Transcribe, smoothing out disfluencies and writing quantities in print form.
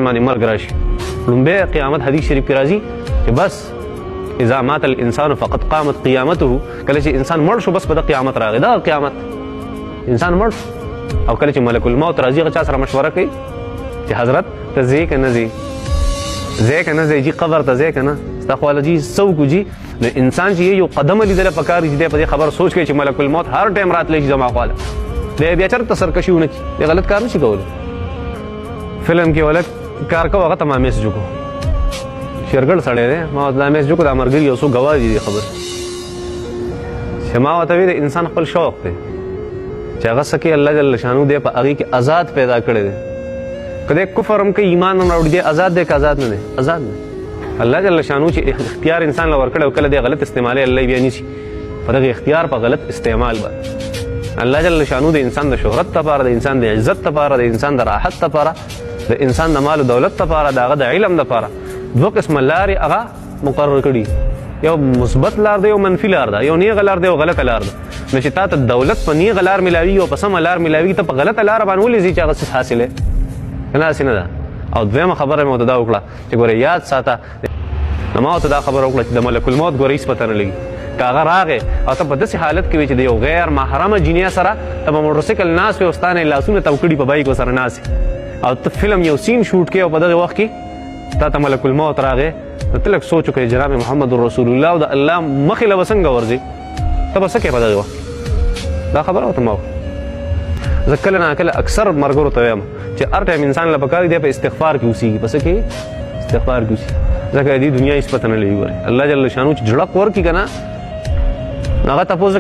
انسان باندې مرګ راشي، لومبه قیامت حدیث شریف کې راځي چې بس اذا مات الانسان فقد قامت قیامته، کله چې انسان مړ شو بس په د قیامت راغی، دا قیامت انسان مړ شو. او کله چې ملک الموت راځي هغه چا سره مشوره کوي چې حضرت ته ځې که نه ځې، ځې که نه ځې جي، قبر ته ځې که نه، ستا خو جي څه وکړو جي. نو انسان چې یو قدم لیدل پکار دي چې دی په دې خبر سوچ کوي چې ملک الموت هر ټایم راتلی شي زما خواله، دی بیا چېرته سرکشي ونه کړي، دی غلط کار نشي کولی. فلم کې ولک کار کوه، هغه ته ما میسج وکړو، شیرګړ سړی دی، ما ورته دا میسج وکړو، دا ملګري یو څو ګواه دي دې خبرې، چې ما ورته ویل انسان خپل شوق دی چې هغه څه کوي الله جل شانو دی په هغې کې آزاد پیدا کړی دی، که دی کفر هم کوي ایمان هم راوړي، دی آزاد دی که آزاد نه دی؟ آزاد دی. الله جل شانو چې اختیار انسان له ورکړی او کله دی غلط استعمالوي الله یې بیا نیسي په دغه اختیار په غلط استعمال باندې. الله جل شانو د انسان د شهرت لپاره، د انسان د عزت لپاره، د انسان د راحت لپاره، د انسان د مال او دولت لپاره، د هغه د علم لپاره دوه قسمه لارې هغه مقرر کړي، یو مثبت لار ده، یو منفي لار ده، یو نیغه لار ده، یو غلطه لار ده. نو چې تا ته دولت په نیغه لار ملاوي او په سمه لار ملاوي، ته په غلطه لار باندې ولې ځې چې هغه څه حاصله که نه؟ هسې نه ده. او دویمه خبره مې ورته دا وکړه چې ګوره یاد ساته، نو ما ورته دا خبره وکړه چې د ملک الموت ګوره هېڅ پته نه لګي، که هغه راغی او ته په داسې حالت کې وې چې د یو غیر محرمه جینۍ سره ته په موټرسایکل ناست وې او ستا نه یې لاسونه تاو کړي په بایک ورسره ناست او ته فلم یو سین شوټ کې او په دغه وخت کې تا ته ملک الموت راغی، نو ته لږ سوچ وکړې جناب محمد رسول الله او د الله مخې له به څنګه ورځې، ته به څه کوې په دغه وخت؟ دا خبره ورته ما وکړه. زه کله نا کله اکثر ملګرو ته وایم چې هر ټایم انسان له پکار دی په استغفار کې اوسېږي، په څه کې؟ استغفار کې اوسېږي، ځکه دې دنیا هېڅ پته نه لګي. ګورې الله جل شانو چې جړق ورکړي که نه، هغه تپوس.